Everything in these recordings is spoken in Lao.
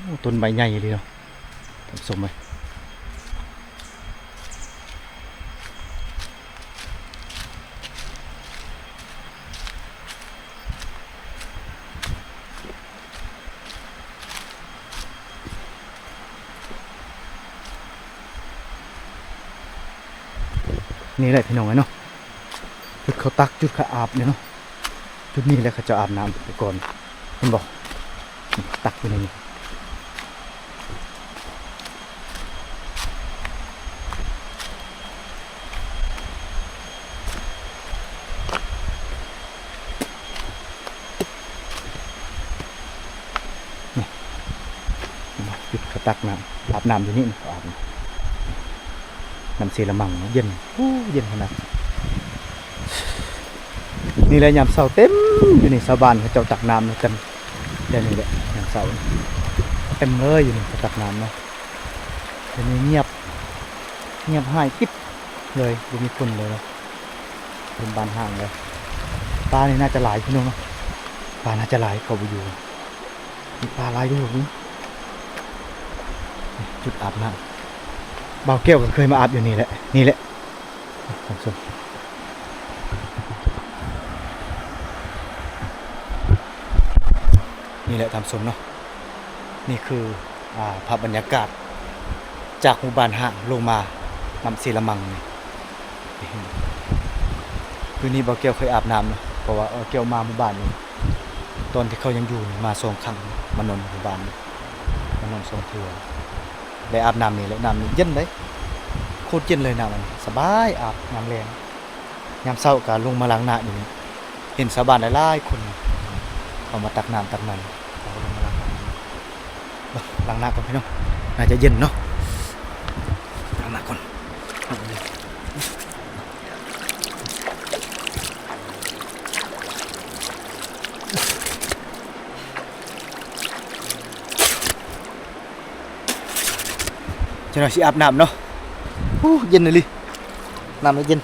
ໂອ້ ຕົ້ນໄມ້ໃຫຍ່ອີ່ຫຼີເນາະ ທ່ານຜູ້ຊົມເອີຍ. ນີ້ແຫຼະພີ່ນ້ອງເອີຍເນາະ ຈຸດເຂົາຕັກ ຈຸດເຂົາອາບນີ້ເນາະ. ຈຸດນີ້ແຫຼະເຂົາເຈົ້າອາບນ້ຳແຕ່ກ່ອນ ເຫັນບໍ່? ນີ້ ຕັກຢູ່ໃນນີ້. ນີ້ ເຫັນບໍ່? ຈຸດເຂົາຕັກນ້ຳ ອາບນ້ຳຢູ່ນີ້ ເຂົາອາບນ້ຳ ນ້ຳເຊລະມັງເນາະ ເຢັນ ໂອ້ ເຢັນຂະໜາດ. ນີ້ແຫຼະ ຍາມເຊົ້າເຕັມຢູ່ນີ້ ຊາວບ້ານເຂົາເຈົ້າຕັກນ້ຳນຳກັນ ແຖວນີ້ແຫຼະ ຍາມເຊົ້າເຕັມເລີຍຢູ່ນີ້ ເຂົາຕັກນ້ຳເນາະ. ດຽວນີ້ງຽບ ງຽບຫາຍກິບເລີຍ ບໍ່ມີຄົນເລີຍເນາະ ເປັນບ້ານຮ້າງເລີຍ. ປານີ້ໜ້າຈະຫຼາຍພີ່ນ້ອງເນາະ ປາໜ້າຈະຫຼາຍ ເຂົາບໍ່ຢູ່. ມີປາຫຼາຍຢູ່ນີ້ ຈຸດອາບນ້ຳ ບ່າວແກ້ວກໍເຄີຍມາອາບຢູ່ນີ້ແຫຼະ ນີ້ແຫຼະ ທ່ານຜູ້ຊົມ ນີ້ແຫຼະທ່ານຜູ້ຊົມເນາະ. ນີ້ຄື ອ່າ ພາບບັນຍາກາດຈາກໝູ່ບ້ານຮ້າງລົງມານ້ຳເຊລະມັງນີ້. ຄືນນີ້ບ່າວແກ້ວເຄີຍອາບນ້ຳເນາະ ເພາະວ່າບ່າວແກ້ວມາໝູ່ບ້ານນີ້ ຕອນທີ່ເຂົາຍັງຢູ່ນີ້ ມາສອງຄັ້ງ ມານອນຢູ່ໝູ່ບ້ານນີ້ ມານອນສອງເທື່ອ ໄດ້ອາບນ້ຳນີ້ແຫຼະ. ນ້ຳນີ້ເຢັນເດ້ ໂຄດເຢັນເລີຍ ນ້ຳອັນນີ້ ສະບາຍ ອາບຍາມແລງ. ຍາມເຊົ້າກໍລົງມາລ້າງໜ້າຢູ່ນີ້ ເຫັນຊາວບ້ານຫຼາຍໆຄົນເຂົ້າມາຕັກນ້ຳຕັກໃນ ເຂົາກໍລົງມາລ້າງໜ້າ. ເບິ່ງ ລ້າງໜ້າກ່ອນພີ່ນ້ອງ ໜ້າຈະເຢັນເນາະ ລ້າງໜ້າກ່ອນ. ຈັກໜ່ອຍຊິອາບນ້ຳເນາະ. ໂອ້ ເຢັນອີ່ຫຼີ ນ້ຳນີ້ເຢັນ.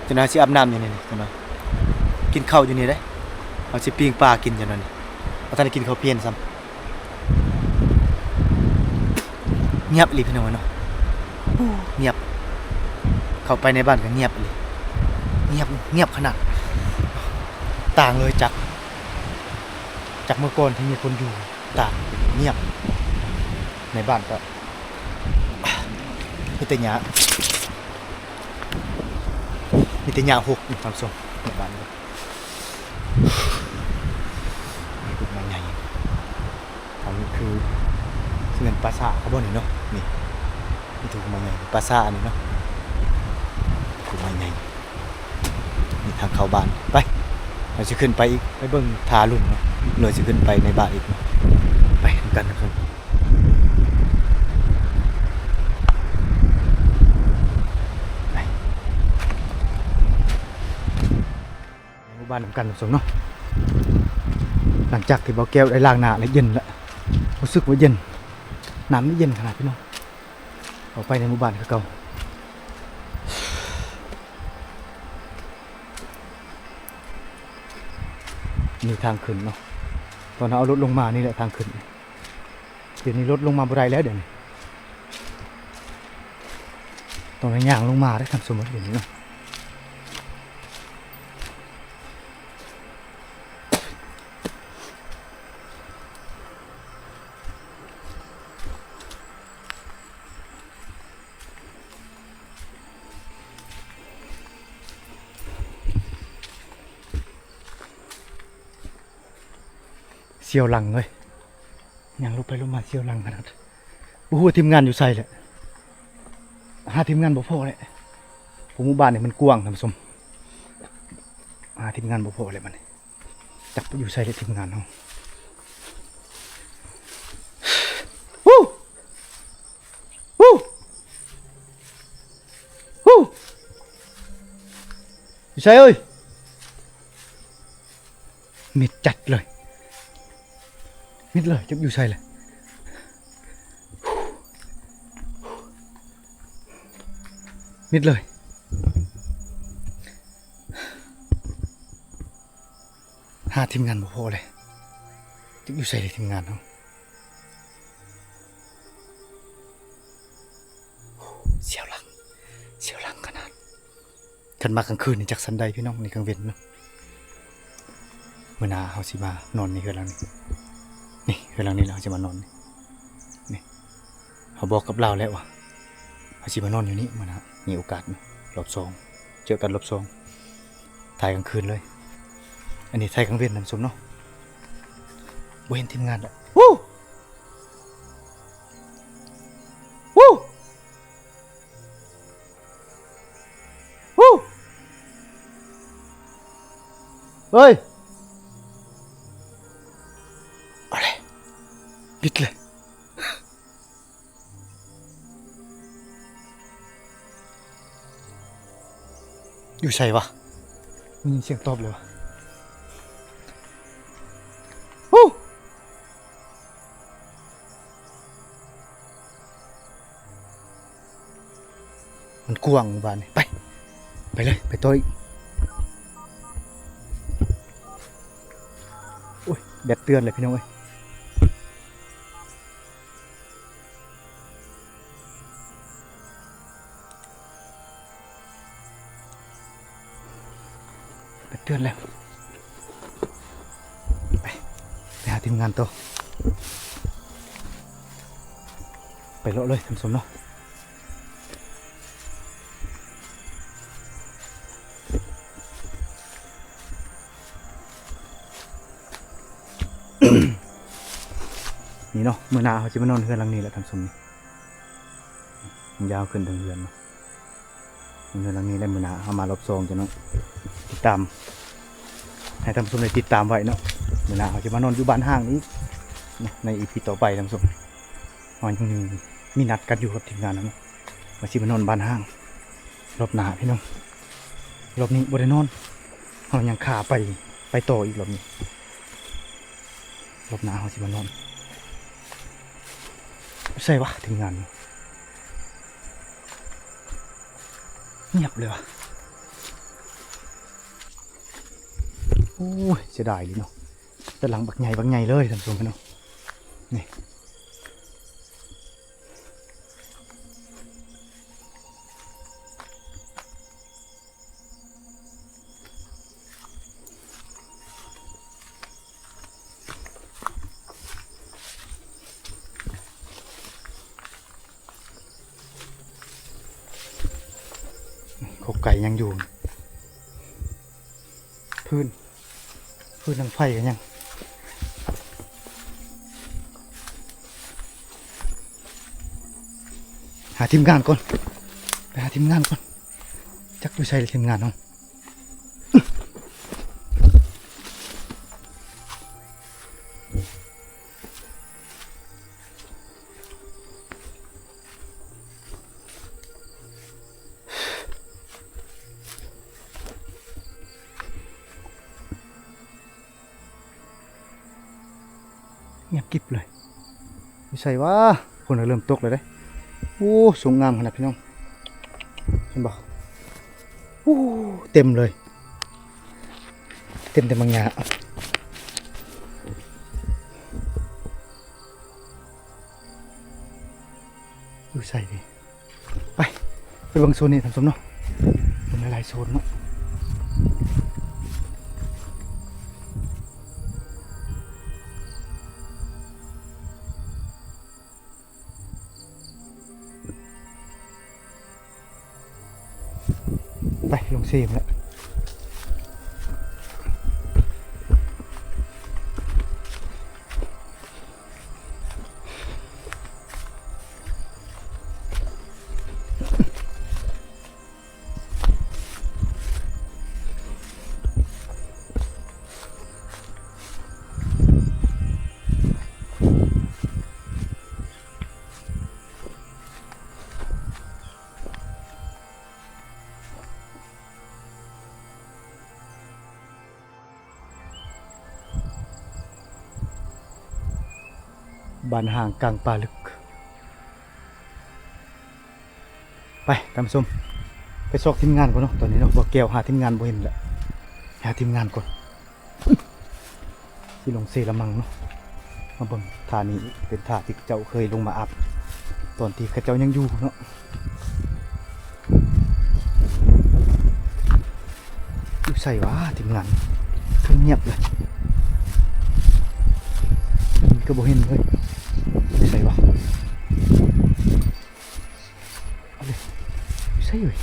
ຈັກໜ່ອຍຊິອາບນ້ຳຢູ່ນີ້ ຈັກໜ່ອຍກິນເຂົ້າຢູ່ນີ້ເດ້. ເຮົາຊິປີ້ງປາກິນຈັກໜ່ອຍນີ້ ບໍ່ທັນໄດ້ກິນເຂົ້າພຽນຊ້ຳ. ງຽບອີ່ຫຼີພີ່ນ້ອງເອີຍເນາະ ໂອ້ ງຽບ. ເຂົ້າໄປໃນບ້ານກໍງຽບອີ່ຫຼີ ງຽບ ງຽບຂະໜາດ ຕ່າງເລີຍຈາກ ຈາກເມື່ອກ່ອນທີ່ມີຄົນຢູ່ ຕ່າງ ງຽບ. ໃນບ້ານກໍມີແຕ່ຫຍ້າ ມີແຕ່ຫຍ້າຫົກ ທ່ານຜູ້ຊົມ ໃນບ້ານກໍ ນີ້ຄືໄມ້ໃຫຍ່ ອັນນີ້ຄື ຊິແມ່ນປ່າຊ້າເຂົາບໍ່ນີ້ເນາະ. ນີ້ ນີ້ຄືໄມ້ໃຫຍ່ ປ່າຊ້າອັນນີ້ເນາະ ຄືໄມ້ໃຫຍ່. ນີ້ທາງເຂົ້າບ້ານ ໄປ ເຮົາຊິຂຶ້ນໄປອີກ ໄປເບິ່ງທ່າລຸ່ມເນາະ ເຮົາຊິຂຶ້ນໄປໃນບ້ານອີກເນາະ. ໄປນຳກັນທ່ານຜູ້ຊົມ ໄປ ໃນໝູ່ບ້ານນຳກັນທ່ານຜູ້ຊົມເນາະ. ຫຼັງຈາກທີ່ບ່າວແກ້ວໄດ້ລ້າງໜ້າແລ້ວ ເຢັນແລ້ວ ຮູ້ສຶກວ່າເຢັນ ນ້ຳນີ້ເຢັນຂະໜາດພີ່ນ້ອງ. ເຂົ້າໄປໃນໝູ່ບ້ານຄືເກົ່າ. ນີ້ທາງຂຶ້ນເນາະ ຕອນເຮົາເອົາລົດລົງມານີ້ແຫຼະທາງຂຶ້ນ. ດຽວນີ້ລົດລົງມາບໍ່ໄດ້ແລ້ວ ດຽວນີ້ຕ້ອງໄດ້ຍ່າງລົງມາເດ້ທ່ານຜູ້ຊົມ ດຽວນີ້ເນາະ. ສ່ຽວຫຼັງເວີຍ ຍ່າງລົງໄປລົງມາສ່ຽວຫຼັງຂະໜາດ. ບໍ່ຮູ້ວ່າທີມງານຢູ່ໃສແຫຼະ ຫາທີມງານບໍ່ພໍແຫຼະ ເພາະໝູ່ບ້ານນີ້ມັນກວ້າງທ່ານຜູ້ຊົມ ຫາທີມງານບໍ່ພໍແຫຼະບັດນີ້. ຈັກໄປຢູ່ໃສແລ້ວທີມງານເຮົາ. ຮູ້ ຮູ້ ຮູ້ ຢູ່ໃສເອີຍ? ມິດຈັດເລີຍ ມິດເລີຍ ຈັກຢູ່ໃສແຫຼະ ມິດເລີຍ. ຫາທີມງານບໍ່ພໍເລີຍ ຈັກຢູ່ໃສເດທີມງານເຮົາ? ໂອ້ ສຽວຫຼັງ ສຽວຫຼັງຂະໜາດ. ຄັນມາກາງຄືນນີ້ຈັກຊັ້ນໃດພີ່ນ້ອງ ນີ້ກາງເວັນເນາະ. ມື້ໜ້າເຮົາຊິມານອນໃນເຮືອນຫຼັງນີ້ ນີ້ເຮືອນຫຼັງນີ້ແຫຼະ ເຮົາຊິມານອນນີ້ ນີ້ ເຮົາບອກກັບລາວແລ້ວວ່າ ເຮົາຊິມານອນຢູ່ນີ້ມື້ໜ້າ ມີໂອກາດເນາະ ລອບສອງ ເຈີກັນລອບສອງ ຖ່າຍກາງຄືນເລີຍ. ອັນນີ້ຖ່າຍກາງເວັນທ່ານຜູ້ຊົມເນາະ ບໍ່ເຫັນທີມງານລະ. ວູ້ ວູ້ ວູ້ ເຮີ້ຍ ເອົາເລີຍ ບິດເລີຍ. ຢູ່ໃສວະ? ໄດ້ຍິນສຽງຕອບເລີຍວະ. ວູ້ ມັນກວ້າງບາດນີ້ ໄປ ໄປເລີຍ ໄປຕໍ່ອີກ. ໂອ້ຍ ແບັດເຕືອນເລີຍພີ່ນ້ອງເອີຍ. ໄປເຕືອນແລ້ວ ໄປ ໄປຫາທີມງານຕໍ່ ໄປເລາະເລີຍທ່ານຜູ້ຊົມເນາະ. ນີ້ເນາະ ມື້ໜ້າເຮົາຊິມານອນເຮືອນຫຼັງນີ້ແຫຼະທ່ານຜູ້ຊົມ ນີ້ ມັນຍາວຂຶ້ນເທິງເຮືອນເນາະ ເຮືອນຫຼັງນີ້ແຫຼະ. ມື້ໜ້າເຮົາມາລອບສອງ ຈັ່ງນັ້ນຕິດຕາມ ໃຫ້ທ່ານຜູ້ຊົມໄດ້ຕິດຕາມໄວ້ເນາະ. ມື້ໜ້າເຮົາຊິມານອນຢູ່ບ້ານຮ້າງອີກເນາະ ໃນອີພີຕໍ່ໄປທ່ານຜູ້ຊົມ. ເຮົາຍັງມີ ມີນັດກັນຢູ່ກັບທີມງານເຮົາເນາະ ວ່າຊິມານອນບ້ານຮ້າງ ລອບໜ້າພີ່ນ້ອງ. ລອບນີ້ບໍ່ໄດ້ນອນ ເຮົາຍັງຄາໄປ ໄປຕໍ່ອີກລອບນີ້. ລອບໜ້າເຮົາຊິມານອນ ໃສວະທີມງານ? ງຽບເລີຍວະ. ໂອ້ຍ ເສຍດາຍເລີຍເນາະ ແຕ່ຫຼັງບັກໃຫຍ່ ບັກໃຫຍ່ເລີຍທ່ານຜູ້ຊົມເນາະ ນີ້. ຄົກໄກ່ຍັງຢູ່ ພື້ນ ພື້ນໜັງໄຟກໍຍັງ ຫາທີມງານກ່ອນ ໄປຫາທີມງານກ່ອນ ຈັກຢູ່ໃສລະທີມງານເຮົາ. ງຽບກິບເລີຍ ຢູ່ໃສວະ? ຝົນເລີ່ມຕົກແລ້ວເດ້. ໂອ້ ສົງງາມຂະໜາດພີ່ນ້ອງ ເຫັນບໍ່? ໂອ້ ເຕັມເລີຍ ເຕັມແຕ່ໝາກຫຍ້າ ຢູ່ໃສເດ? ໄປ ໄປເບິ່ງໂຊນນີ້ທ່ານຜູ້ຊົມເນາະ ເບິ່ງຫຼາຍໆໂຊນເນາະ. ໄປ ລົງເຊມແລ້ວ. ບ້ານຮ້າງກາງປ່າເລິກ. ໄປທ່ານຜູ້ຊົມ ໄປຊອກທີມງານກ່ອນເນາະ. ຕອນນີ້ເນາະ ບໍ່ແກ້ວຫາທີມງານບໍ່ເຫັນແລ້ວ ຫາທີມງານກ່ອນ. ຊິລົງເຊລະມັງເນາະ ມາເບິ່ງທ່ານີ້ ເປັນທ່າທີ່ເຂົາເຈົ້າເຄີຍລົງມາອາບ ຕອນທີ່ເຂົາເຈົ້າຍັງຢູ່ເນາະ. ຢູ່ໃສຫວາທີມງານ? ຄືງຽບເລີຍ ມີກໍບໍ່ເຫັນເລີຍ. ຢູ່ໃສຫວາ? ເອົາເລີຍ ຢູ່ໃສເອີຍ?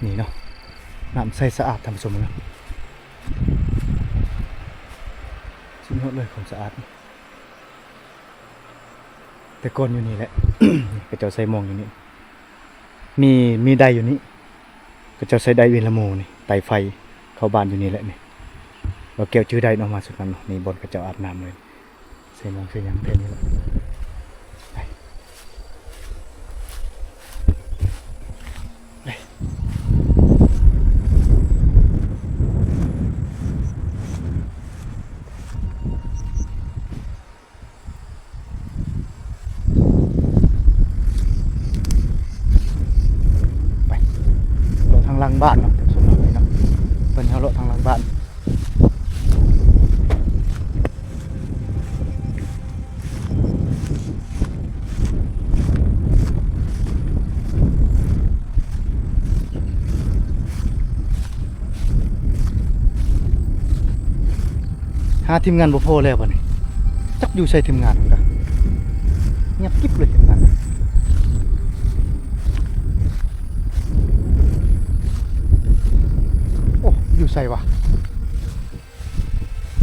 ນີ້ເນາະ ນ້ຳໃສສະອາດທ່ານຜູ້ຊົມເນາະ ສຸດຍອດເລີຍ ຄວາມສະອາດ. ແຕ່ກ່ອນຢູ່ນີ້ແຫຼະ ເຂົາເຈົ້າໃສ່ມອງຢູ່ນີ້ ມີ ມີໄດຢູ່ນີ້ ເຂົາເຈົ້າໃສ່ໄດເວລາໂມນີ້ ໄຕໄຟເຂົ້າບ້ານຢູ່ນີ້ແຫຼະນີ້. ບໍ່ແກ້ວຈື່ໄດ້ເນາະ ມາສຸດນັ້ນເນາະ ນີ້ບ່ອນເຂົາເຈົ້າອາບນ້ຳເລີຍ. ໃສ່ມອງໃສ່ຫຍັງແຖວນີ້ແຫຼະ ໄປ ໄປ. ໄປ ເລາະທາງຫຼັງບ້ານເນາະ ເພິ່ນເຮົາເລາະທາງຫຼັງບ້ານ. ຫາທີມງານບໍ່ພໍແລ້ວບັດນີ້ ຈັກຢູ່ໃສທີມງານກະ ງຽບກິບເລີຍທີມງານ. ໂອ້ ຢູ່ໃສຫວາ?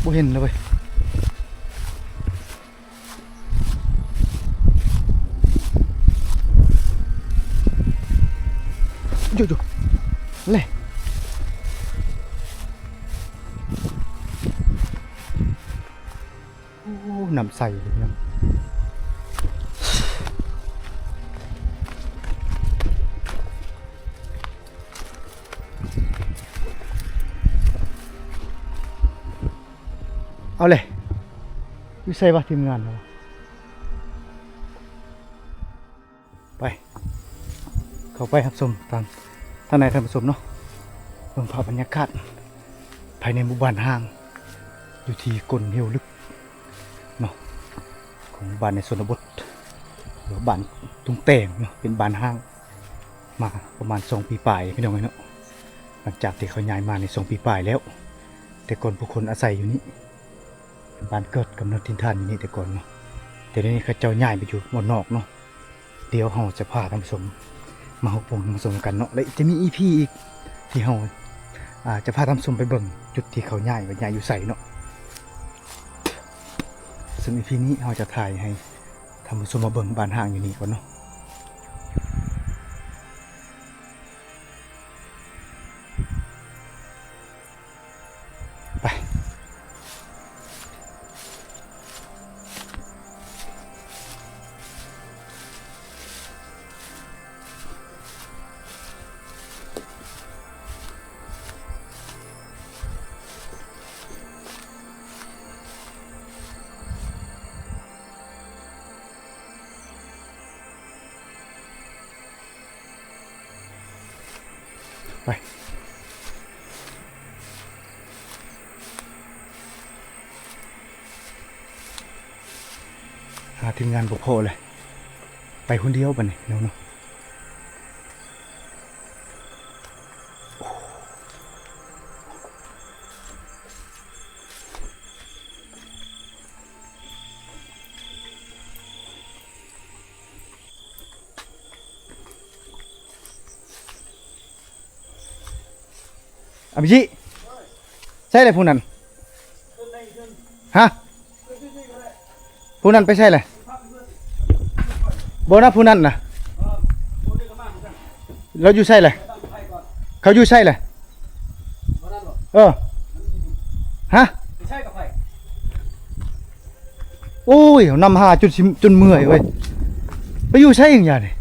ບໍ່ເຫັນແລ້ວເວີຍ. ຢູ່ໆ ເລ ໂອ້ ນ້ຳໃສເລີຍເນາະ. ເອົາເລີຍ ຢູ່ໃສຫວາທີມງານເຮົາ? ໄປ ເຂົ້າໄປຮັບຊົມທາງ ທາງໃນທ່ານຜູ້ຊົມເນາະ ເບິ່ງພາບບັນຍາກາດພາຍໃນໝູ່ບ້ານຮ້າງ ຢູ່ທີ່ກົ້ນເຫວເລິກເນາະ ຂອງບ້ານໃນຊົນນະບົດ ຫຼືວ່າບ້ານຕຸງແຕງເນາະ ເປັນບ້ານຮ້າງ ມາປະມານສອງປີປາຍ ພີ່ນ້ອງເອີຍເນາະ. ຫຼັງຈາກທີ່ເຂົາຍ້າຍມານີ້ສອງປີປາຍແລ້ວ ແຕ່ກ່ອນຜູ້ຄົນອາໄສຢູ່ນີ້ ເປັນບ້ານເກີດກຳເນີດຖິ່ນຖານຢູ່ນີ້ແຕ່ກ່ອນເນາະ ແຕ່ດຽວນີ້ເຂົາເຈົ້າຍ້າຍໄປຢູ່ບ່ອນນອກເນາະ. ດຽວເຮົາຈະພາທ່ານຜູ້ຊົມມາຮັບຊົມ ມາຊົມກັນເນາະ ແລະ ຈະມີອີພີອີກ ທີ່ເຮົາ ອາ ຈະພາທ່ານຜູ້ຊົມໄປເບິ່ງຈຸດທີ່ເຂົາຍ້າຍ ວ່າຍ້າຍຢູ່ໃສເນາະ. ເຊິ່ງອີພີນີ້ເຮົາຈະຖ່າຍໃຫ້ທ່ານຜູ້ຊົມມາເບິ່ງບ້ານຮ້າງຢູ່ນີ້ກ່ອນເນາະ. ໄປ ໄປ ຫາທີມງານບໍ່ພໍເລີຍ ໄປຄົນດຽວບັດນີ້ເນາະ. ອາພິຈິ ໃສລະຜູ້ນັ້ນ? ຮະ? ຜູ້ນັ້ນໄປໃສລະ? ບໍ່ນະ ຜູ້ນັ້ນນະ ລາວຢູ່ໃສລະ? ເຂົາຢູ່ໃສລະ? ເອີ ຮະ? ໂອ້ຍ ນຳຫາຈົນຊິ ຈົນເມື່ອຍເວີຍ. ໄປຢູ່ໃສຫຍັງຢານີ້?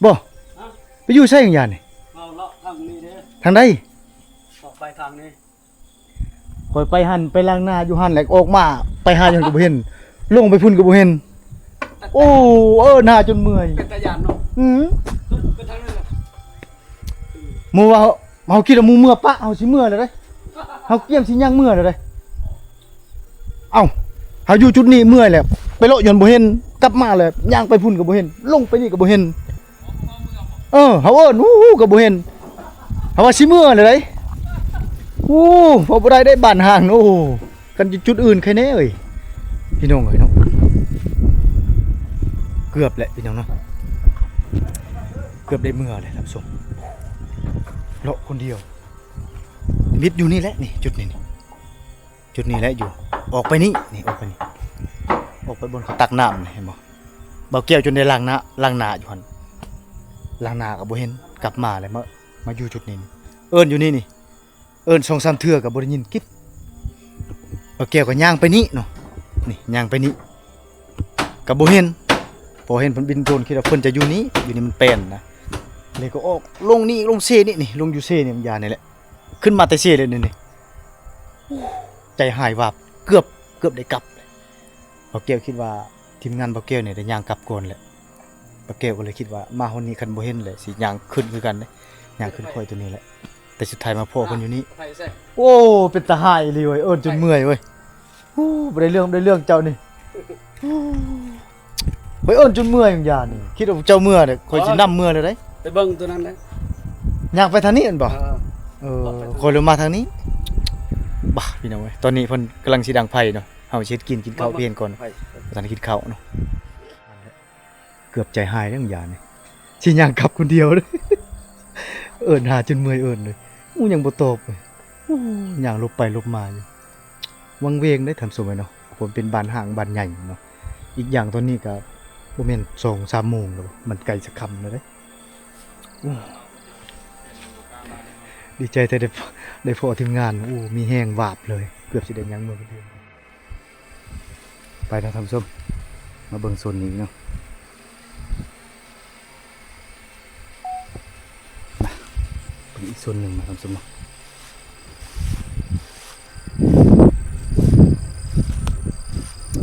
ບໍ່ ຮະ? ໄປຢູ່ໃສຫຍັງຢານີ້? ເຮົາເລາະທາງນີ້ເດ້. ທາງໃດ? ເລາະໄປທາງນີ້. ຂ້ອຍໄປຫັ້ນ ໄປລ້າງໜ້າຢູ່ຫັ້ນ ແລ້ວອອກມາ ໄປຫາຫຍັງກໍບໍ່ເຫັນ ລົງໄປພຸ້ນກໍບໍ່ເຫັນ. ໂອ້ ເອີ ໜ້າຈົນເມື່ອຍ ເປັນຕາຢ້ານເນາະ. ອື ເປັນທາງນັ້ນແຫຼະ ໝູ່ວ່າ ເຮົາຄິດວ່າໝູ່ເມືອປະ ເຮົາຊິເມືອແລ້ວເດ້ ເຮົາກຽມຊິຍ່າງເມືອແລ້ວເດ້. ເອົ້າ ເຮົາຢູ່ຈຸດນີ້ເມື່ອຍແລ້ວ ໄປເລາະຢອນບໍ່ເຫັນ ກັບມາແລ້ວຍ່າງໄປພຸ້ນກໍບໍ່ເຫັນ ລົງໄປນີ້ກໍບໍ່ເຫັນ. ເອີ ເຮົາເອີ້ນ ໂອ້ ກໍບໍ່ເຫັນ ເຮົາວ່າຊິເມືອແລ້ວເດ້. ໂອ້ ເວົ້າບໍ່ໄດ້ເດ້ ບ້ານຮ້າງ ໂອ້ ຄັນຢູ່ຈຸດອື່ນໃຄແນ່ເອີຍ ພີ່ນ້ອງເອີຍເນາະ. ເກືອບແຫຼະພີ່ນ້ອງເນາະ ເກືອບໄດ້ເມືອແຫຼະທ່ານຜູ້ຊົມ. ເລາະຄົນດຽວ ມິດຢູ່ນີ້ແຫຼະ ນີ້ ຈຸດນີ້ ນີ້ ຈຸດນີ້ແຫຼະ ຢູ່ ອອກໄປນີ້ ນີ້ ອອກໄປນີ້ ອອກໄປບ່ອນເຂົາຕັກນ້ຳນີ້ ເຫັນບໍ່? ບ່າວແກ້ວຈົນໄດ້ລ້າງໜ້າ ລ້າງໜ້າຢູ່ຫັ້ນ ລ້າງໜ້າກໍບໍ່ເຫັນ ກັບມາແລ້ວ ມາ ມາຢູ່ຈຸດນີ້ ນີ້ ເອີ້ນຢູ່ນີ້ ນີ້ ເອີ້ນສອງສາມເທື່ອກໍບໍ່ໄດ້ຍິນກິບ. ບ່າວແກ້ວກໍຍ່າງໄປນີ້ເນາະ ນີ້ຍ່າງໄປນີ້ກໍບໍ່ເຫັນ ພໍເຫັນເພິ່ນບິນໂດຣນ ຄິດວ່າເພິ່ນຈະຢູ່ນີ້ ຢູ່ນີ້ມັນແປນນະ ເລີຍກໍອອກລົງນີ້ ລົງເຊນີ້ ນີ້ລົງຢູ່ເຊນີ້ ມັນຢານີ້ແຫຼະ ຂຶ້ນມາແຕ່ເຊເລີຍນີ້ ນີ້ ໃຈຫາຍວາບ ເກືອບ ເກືອບໄດ້ກັບ. ບ່າວແກ້ວຄິດວ່າທີມງານບ່າວແກ້ວນີ້ໄດ້ຍ່າງກັບກ່ອນແຫຼະ ບ່າວແກ້ວກໍເລີຍຄິດວ່າມາຮອດນີ້ຄັນບໍ່ເຫັນແຫຼະ ຊິຍ່າງຂຶ້ນຄືກັນເດ້ ຍ່າງຂຶ້ນຂ້ອຍຕົວນີ້ແຫຼະ ແຕ່ສຸດທ້າຍມາພໍ້ເພິ່ນຢູ່ນີ້. ໂອ້ ເປັນຕາຮ້າຍອີ່ຫຼີເວີຍ ເອີ້ນຈົນເມື່ອຍເວີຍ. ໂອ້ ບໍ່ໄດ້ເລື່ອງ ໄດ້ເລື່ອງເຈົ້ານີ້. ໂອ້ ຂ້ອຍເອີ້ນຈົນເມື່ອຍ ຢ່າງຢານີ້ ຄິດວ່າເຈົ້າເມືອເດ້ ຂ້ອຍຊິນຳເມືອແລ້ວເດ້. ໄປເບິ່ງຕົວນັ້ນແຫຼະ ຍ່າງໄປທາງນີ້ແມ່ນບໍ່? ເອີ ເອີ ຂ້ອຍເລີຍມາທາງນີ້. ບາ ພີ່ນ້ອງເອີຍ ຕອນນີ້ເພິ່ນກຳລັງຊິດັງໄຟເນາະ ເຮົາຊິເຮັດກິນ ກິນເຂົ້າ ເພິ່ນກ່ອນ ບໍ່ທັນໄດ້ກິນເຂົ້າເນາະ. ເກືອບໃຈຫາຍແລ້ວ ຢ່ານີ້ ຊິຍ່າງກັບຄົນດຽວເດ້ ເອີ້ນຫາຈົນເມື່ອຍເອີ້ນເລີຍ. ໂອ້ ຍັງບໍ່ຕອບເລີຍ. ໂອ້ ຍ່າງຫຼົບໄປຫຼົບມາຢູ່ ວັງເວງເດ້ທ່ານຜູ້ຊົມເອີຍເນາະ ເພາະມັນເປັນບ້ານຮ້າງບ້ານໃຫຍ່ເນາະ. ອີກຢ່າງຕອນນີ້ກໍບໍ່ແມ່ນສອງສາມໂມງແລ້ວ ມັນໃກ້ຈະຄ່ຳແລ້ວເດ້. ໂອ້ ດີໃຈແທ້ໄດ້ ໄດ້ພໍ້ທີມງານ ໂອ້ ມີແຮງວາບເລີຍ ເກືອບຊິໄດ້ຍ່າງເມືອຄົນດຽວ. ໄປເນາະທ່ານຜູ້ຊົມ ມາເບິ່ງໂຊນນີ້ເນາະ ມາເບິ່ງອີກໂຊນໜຶ່ງເນາະທ່ານຜູ້ຊົມເນາະ.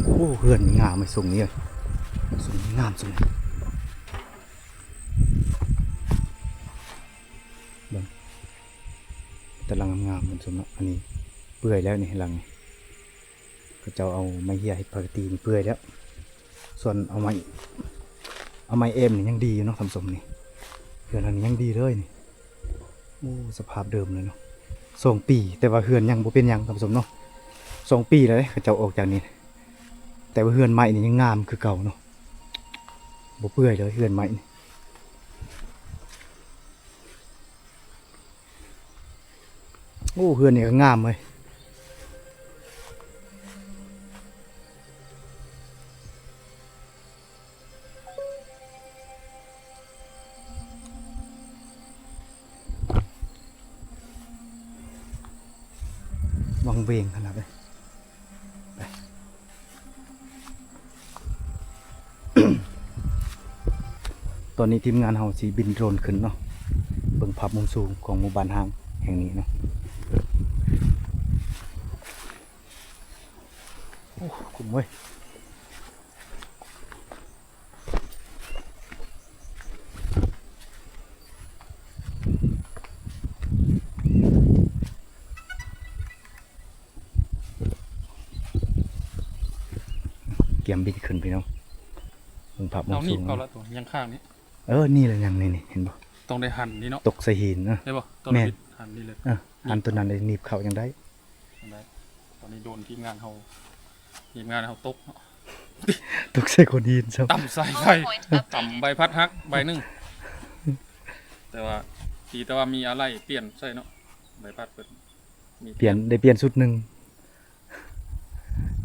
ໂອ້ ເຮືອນງາມເລີຍ ຊົງນີ້ເອີຍ ຊົງນີ້ງາມ ຊົງນີ້ ເບິ່ງ ແຕ່ຫຼັງງາມໆ ທ່ານຜູ້ຊົມເນາະ. ອັນນີ້ເປື່ອຍແລ້ວນີ້ ຫຼັງນີ້ ເຂົາເຈົ້າເອົາໄມ້ເຫື່ອເຮັດຜາກະຕີນີ້ເປື່ອຍແລ້ວ ສ່ວນເອົາໄມ້ ເອົາໄມ້ແອ້ມນີ້ຍັງດີຢູ່ເນາະທ່ານຜູ້ຊົມນີ້ ເຮືອນຫຼັງນີ້ຍັງດີເລີຍນີ້. ໂອ້ ສະພາບເດີມເລີຍເນາະ ສອງປີ ແຕ່ວ່າເຮືອນຍັງບໍ່ເປັນຫຍັງທ່ານຜູ້ຊົມເນາະ ສອງປີແລ້ວເດ້ ເຂົາເຈົ້າອອກຈາກນີ້ ແຕ່ວ່າເຮືອນໃໝ່ນີ້ຍັງງາມຄືເກົ່າເນາະ ບໍ່ເປື່ອຍເລີຍເຮືອນໃໝ່ນີ້. ໂອ້ ເຮືອນນີ້ກໍງາມເວີຍ ວັງເວງຂະໜາດເລີຍ. ໄປ ຕອນນີ້ທີມງານເຮົາຊິບິນໂດຣນຂຶ້ນເນາະ ເບິ່ງພາບມຸມສູງຂອງໝູ່ບ້ານຮ້າງແຫ່ງນີ້ເນາະ. ໂອ້ ກຸ້ມເວີຍ. ກຽມບິນຂຶ້ນພີ່ນ້ອງ ເບິ່ງພາບມຸມສູງ. ເອົານີ້ເອົາລະຕົວຍັງຂ້າງນີ້ ເອີ ນີ້ລະຍັງ ນີ້ ນີ້ ເຫັນບໍ່? ຕ້ອງໄດ້ຫັນນີ້ເນາະ ຕົກໃສ່ຫີນ ເອີ ເຫັນບໍ່? ຕ້ອງໄດ້ ແມ່ນ ຫັນນີ້ເລີຍ ເອີ ຫັນຕົວນັ້ນໄດ້ ໜີບເຂົ້າຍັງໄດ້. ໄດ້ ຕອນນີ້ໂດນທີມງານເຮົາ ທີມງານເຮົາຕົກເນາະ ຕົກໃສ່ໂຂດຫີນຊ້ຳ ຕຳສາຍໄຟ ຕຳໃບພັດຫັກໃບໜຶ່ງ ແຕ່ວ່າ ດີແຕ່ວ່າມີອາໄຫຼ່ປ່ຽນໃສ່ເນາະ ໃບພັດເພິ່ນມີ ປ່ຽນ ໄດ້ປ່ຽນຊຸດໜຶ່ງ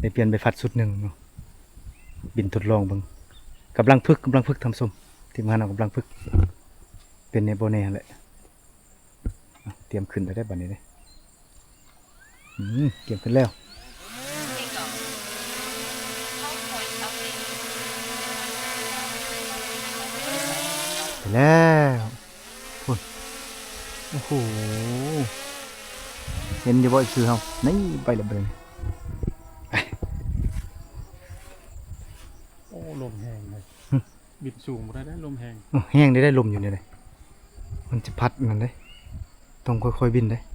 ໄດ້ປ່ຽນໃບພັດຊຸດໜຶ່ງເນາະ ບິນທົດລອງເບິ່ງ ກຳລັງຝຶກ ກຳລັງຝຶກທ່ານຜູ້ຊົມ ທີມງານເຮົາກຳລັງຝຶກ ເປັນແນວບໍ່ແນວຫັ້ນແຫຼະ. ອ່ະ ຕຽມຂຶ້ນໄດ້ ໄດ້ບັດນີ້ເດ້ ອືມ ຕຽມຂຶ້ນແລ້ວ ໄປແລ້ວ ພຸ້ນ ໂອ້ໂຫ ເຫັນຢູ່ບໍ່ ເອັຟຊີ ເຮົາ ນີ້ ໄປແລ້ວບັດນີ້ ໂອ້ ລົມແຮງເລີຍ ຫຶ ບິນສູງບໍ່ໄດ້ເດ້ ລົມແຮງ ໂອ້ ແຮງເດ້ ໄດ້ລົມຢູ່ນີ້ເດ້ ມັນຊິພັດນັ້ນເດ້ ຕ້ອງຄ່ອຍໆບິນເດ້.